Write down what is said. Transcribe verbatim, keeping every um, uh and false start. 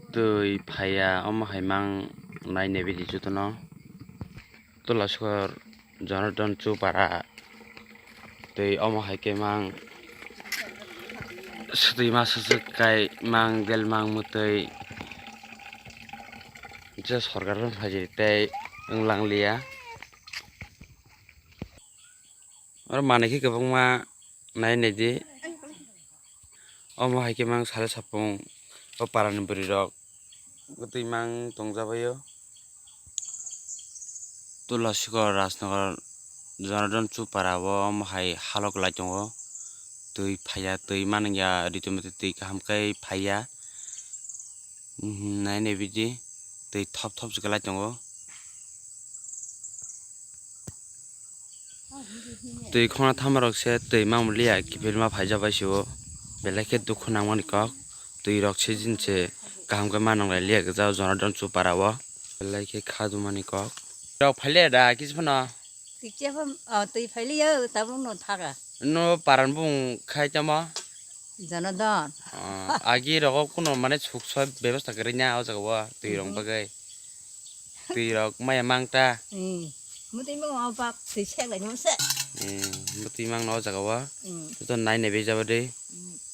Twi phaiya, omo hai mang nai nebi di jotono. Tula sukor Jonardhan Chupara. Twi omo hai khe mang swtwi ma swswk kai mang del mang mwtwi. Je sorkar rok phaidi tei wng lang liya. Oro manwi khe kwbangma nai nai di. Omo hai khe mang sari sapung o parani bwrwi rok twi mang tongjabaio. Tula sukor Rajnagar Jonardhan Chupara o omo hai halok lai tongo. Twi phaiya, twi manwngya, ritwi mwtwi twi kaham khe phaiya. Nai nai bidi twi thop thop se kwlai tongo. Twi khona thamarok se twi mamliya kiphilma phaijak bai se o. Belai khe dukhu nangmani kok. Twi rok season se kaham khe manang lai liya gwja Jonardhan Chupara o. Belai khe kha dumani kok. Rok phailiya da kisa phano. Twi chepha, oh, twi phailiya tabuk no thaga. No paran bung khai tamo. Jonardhan. Ah, agi rogo kuno mane suksa bebostha kwrwi na o jaga o twi rok bagwi. Twi rok maya mang ta. Hmm. Mutwi mang o bak twi sek lai mo se. Hmm, mutwi mang no o jaga o. Hmm. To nai nai bejaba de. Hmm.